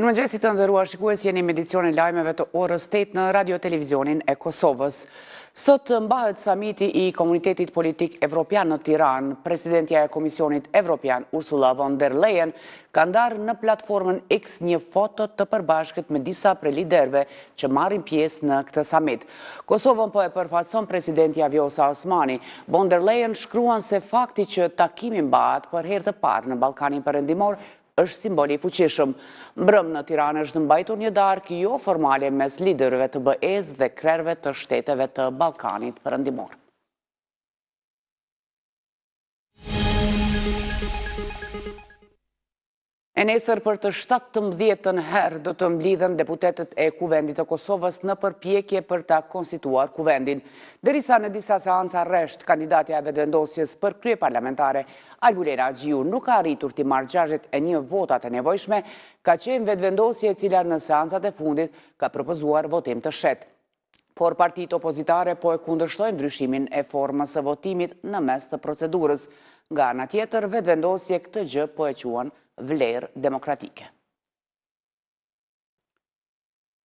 Mirëmëngjesi të nderuar shikues, jeni me edicionin e lajmeve të orës 8 në Radio Televizionin e Kosovës. Sot mbahet samiti i Komunitetit Politik Evropian në Tiranë. Presidentja e Komisionit Evropian, Ursula von der Leyen, ka ndarë në platformën X një foto të përbashkët me disa prej liderëve që marrin pjesë në këtë samit. Kosovën po e përfaqëson presidentja Vjosa Osmani. Von der Leyen shkruan se fakti që takimi mbahet për herë të parë në Ballkanin Perëndimor është simbol i fuqishëm. Mbrëmë në Tiranë është mbajtur një darkë jo formale mes liderëve të BE-së dhe krerëve të shteteve të Ballkanit Perëndimor. E nesër për të 17-tën herë do të mblidhen deputetët e Kuvendit të Kosovës në përpjekje për ta konstituar Kuvendin. Derisa në disa seanca rresht, kandidatja e Vetëvendosjes për kryeparlamentare, Albulena Haxhiu nuk ka arritur t'i marrë 61 votat e nevojshme, ka qenë Vetëvendosje e cila në seancat e fundit ka propozuar votim të fshehtë. Por partitë opozitare po e kundërshtojnë ndryshimin e formës së votimit në mes të procedurës. Nga ana tjetër, Vetëvendosje këtë gjë po e quan vlerë demokratike.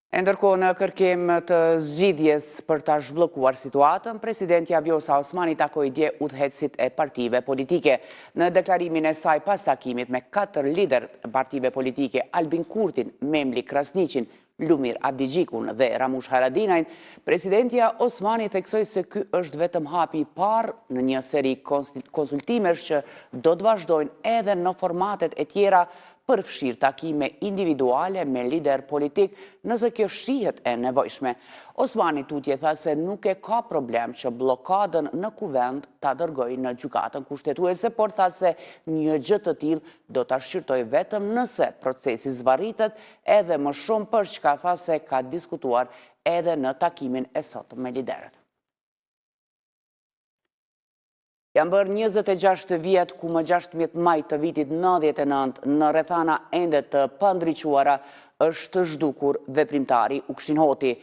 E ndërkohë në kërkim të zgjidhjes për ta zhbllokuar situatën, presidentja Vjosa Osmani takoi dje udhëheqësit e partive politike. Në deklarimin e saj pas takimit me katër liderët e partive politike, Albin Kurtin, Memli Krasniqin, Lumir Abdixhikun dhe Ramush Haradinajn, presidentja Osmani theksoi se ky është vetëm hapi i parë në një seri konsultimesh që do të vazhdojnë edhe në formatet e tjera, përfshirë takime individuale me liderë politikë, nëse kjo shihet e nevojshme. Osmani tutje tha se nuk e ka problem që bllokadën në Kuvend ta dërgojë në Gjykatën Kushtetuese, por tha se një gjë të tillë do ta shqyrtojë vetëm nëse procesi zvarritet edhe më shumë për çka tha se ka diskutuar edhe në takimin e sotëm me liderët. Janë bërë 26 vjet ku më 16 maj të vitit 99 në rrethana ende të pandriçuara është zhdukur veprimtari Ukshin Hoti.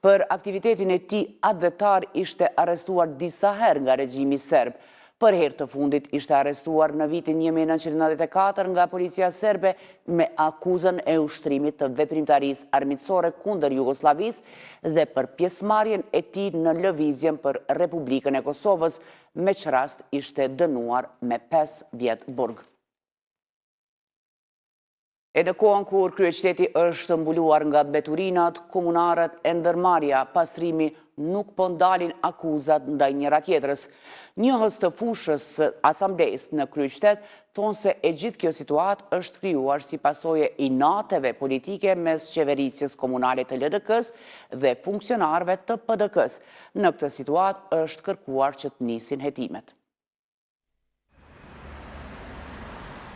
Për aktivitetin e tij atdhetar ishte arrestuar disa herë nga regjimi serb. Për herë të fundit ishte arrestuar në vitin 1994 nga policia serbe me akuzën e ushtrimit të veprimtarisë armiqësore kundër Jugosllavisë dhe për pjesëmarrjen e tij në lëvizjen për Republikën e Kosovës, me ç'rast ishte dënuar me 5 vjet burg. E në kohën kur kryeqyteti është mbuluar nga mbeturinat, komunarët e ndërmarrja Pastrimi nuk po ndalin akuzat ndaj njëra-tjetrës. Njohës të fushës së asamblesë në kryeqytet thonë se e gjithë kjo situatë është krijuar si pasojë e inateve politike mes qeverisjes komunale të LDK-së dhe funksionarëve të PDK-së. Në këtë situatë është kërkuar që të nisin hetimet.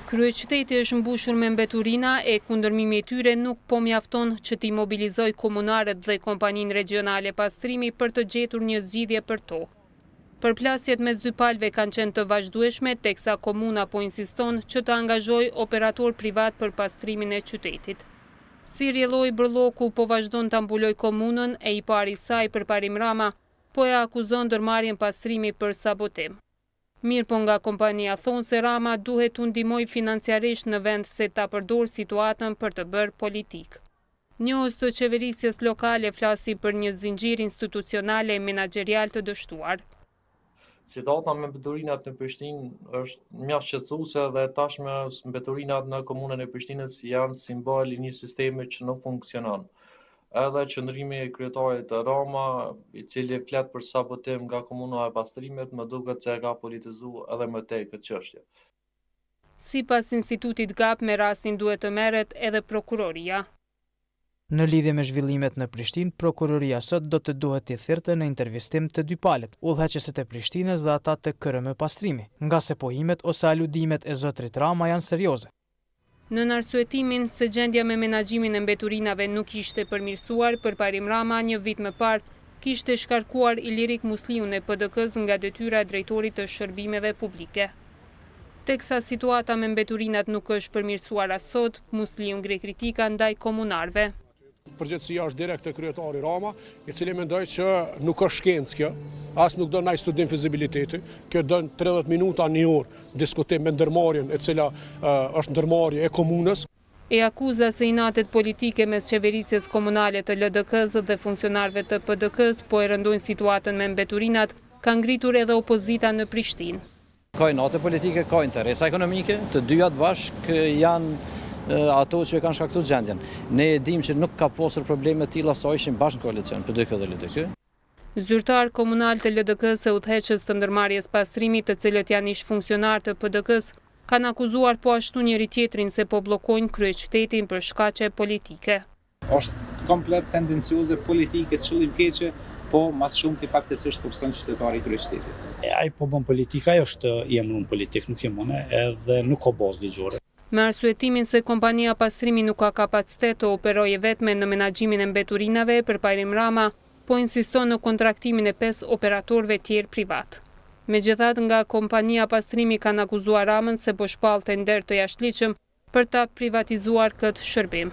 Kryeqyteti është mbushur me mbeturina e kundërmimi i tyre nuk po mjafton që t'i mobilizojë komunarët dhe kompaninë regjionale Pastrimi për të gjetur një zgjidhje për to. Përplasjet mes dy palëve kanë qenë të vazhdueshme teksa komuna po insiston që të angazhojë operatorë privatë për pastrimin e qytetit. Si rrjedhojë bërlloku po vazhdon ta mbulojë komunën e i pari i saj Përparim Rama po e akuzon ndërmarrjen Pastrimi për sabotim. Mirëpo nga kompania thonë se Rama duhet t'u ndihmojë financiarisht në vend se ta përdorë situatën për të bërë politikë. Njohës të qeverisjes lokale flasin për një zinxhir institucional e menaxherial të dështuar. Situata me mbeturinat në Prishtinë është mjaft shqetësuese dhe tashmë mbeturinat në komunën e Prishtinës janë simbol i një sistemi që nuk funksionon. Edhe qëndrimi i kryetarit Rama, i cili flet për sabotim nga komuna e Pastrimit, më duket se e ka politizu edhe më tej këtë çështje. Sipas Institutit GAP me rastin duhet të merret edhe prokuroria. Në lidhje me zhvillimet në Prishtinë, prokuroria sot do të duhet t'i thirrte në intervistim të dy palët, udhëheqësit e Prishtinës dhe ata të KRM Pastrimi, ngase pohimet ose aludimet e zotërit Rama janë serioze. Nën arsyetimin se gjendja me menaxhimin e mbeturinave nuk ishte përmirësuar, Përparim Rama një vit më parë kishte shkarkuar Ilirik Musliun e PDK-së nga detyra e drejtorit të Shërbimeve Publike. Teksa situata me mbeturinat nuk është përmirësuar as sot, Musliu ngre kritika ndaj komunarëve. Përgjegjësia është direkt te kryetari Rama, i cili mendoj që nuk është shkencë kjo, as nuk do naj studim fizibiliteti, kjo don 30 minuta një orë diskutim me ndërmarrjen e cila është ndërmarrje e komunës. E akuza se inatet politike mes qeverisjes komunale të LDK-së dhe funksionarëve të PDK-së po e rëndojnë situatën me mbeturinat, ka ngritur edhe opozita në Prishtinë. Ka inate politike, ka interesa ekonomike, të dyjat bashkë janë ato që e kanë shkaktu gjendjen. Ne e dimë që nuk ka pasur probleme të tilla sa ishin bashkë në koalicion, PDK dhe LDK. Zyrtarë komunalë të LDK-së e udhëheqës të ndërmarrjes Pastrimi, të cilët janë ish-funksionarë të PDK-së, kanë akuzuar po ashtu njëri-tjetrin se po bllokojnë kryeqytetin për shkaqe politike. Është komplet tendencioze, politike, qëllimkeqe, po ma së shumti fatkeqësisht po pëson qytetari i kryeqytetit. Ai po bën politikë, ai është i emëruar në politikë, nuk jam unë, edhe nuk ka bazë ligjore. Me arsyetimin se kompania Pastrimi nuk ka kapacitet të operojë e vetme në menaxhimin e mbeturinave, Përparim Rama po insiston në kontraktimin e pesë operatorëve tjerë privatë. Megjithatë, nga kompania Pastrimi kanë akuzuar Ramën se po shpall tender të jashtëligjshëm për ta privatizuar këtë shërbim.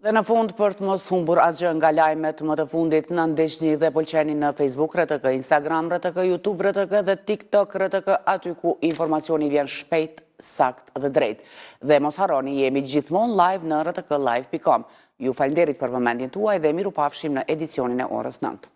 Dhe në fund, për të mos humbur asgjë nga lajmet më të fundit, na ndiqni dhe pëlqeni në Facebook RTK, Instagram RTK, YouTube RTK dhe TikTok RTK, aty ku informacioni vjen shpejt, sakt dhe drejt. Dhe mos harroni, jemi gjithmonë live në rtklive.com. Ju falënderit për vëmendjen tuaj dhe mirupafshim në edicionin e orës 9.